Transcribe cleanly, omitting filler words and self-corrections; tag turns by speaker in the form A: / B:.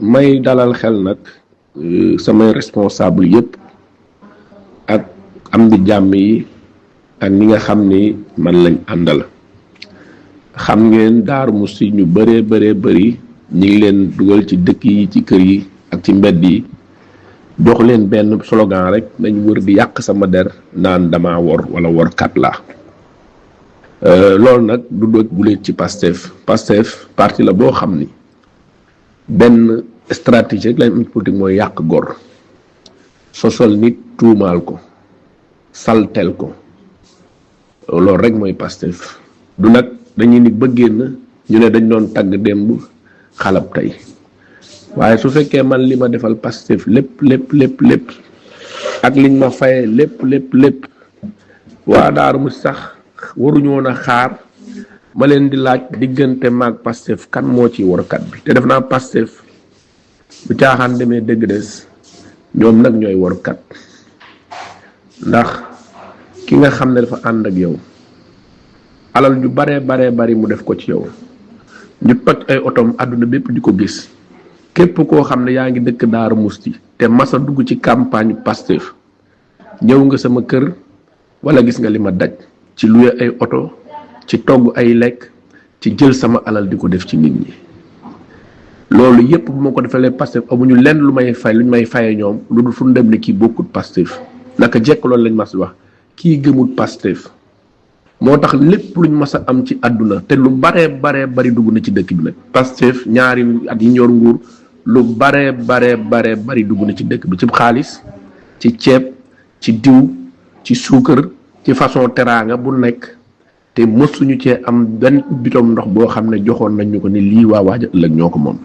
A: may dalal xel nag samay responsable yépp ak am di jàmm yi ak ñi nga xam ni man lañ àndal. xam ngeen Darou Mouhty ñu bëree bëri ñi ngi leen dugal ci dëkk yi ci kër yi ak ci mbedd yi jox leen benn slogan rek nañ wër di yàq sama der naan dama wor wala workat la loolu nag du dëkk bu leen ci Pastef parti la boo xam ni benn stratégie rek lañ am politique mooy yàq gor sosol nit tuumaal ko saltel ko loolu rek mooy Pastef du nag dañuy ni bëggee na ñu ne dañ doon tagg démb xalab tey waaye su fekkee man li ma defal Pastef lépp ak liñ ma fayee lépp waa Darou Mouhty sax waruñu woon a xaar ma leen di laaj diggante maag Pastef kan moo ci workat bi te def naa Pastef bu caaxaan demee dëgg des ñoom nag ñooy workat ndax ki nga xam ne dafa ànd ak yow alal ju baree bari mu def ko ci yow ñu toj ay otom àdduna bépp di ko gis képp koo xam ne yaa ngi dëkk Darou Mouhty te masa dugg ci campagne Pastef ñëw nga sama kër wala gis nga li ma daj ci luye ay oto ci togg ay lekk ci jël sama alal di ko def ci nit ñi loolu yépp bu ma ko defalee Pastef amuñu lenn lu may fay luñ may fayee ñoom lu dul fu ñu dem ne kii bokkut Pastef naka jekk loolu lañ mas wax kii gëmul Pastef moo tax lépp luñ mas a am ci àdduna te lu baree bari dugg na ci dëkk bi nag Pastef ñaari at yi ñor nguur lu baree bari dugg na ci dëkk bi ci xaalis ci ceeb ci diw ci suukar ci façon teraanga bu nekk te mësuñu cee am benn bitom ndox boo xam ne joxoon nañ ñu ko ni lii waa waaja ëllëg ñoo ko moom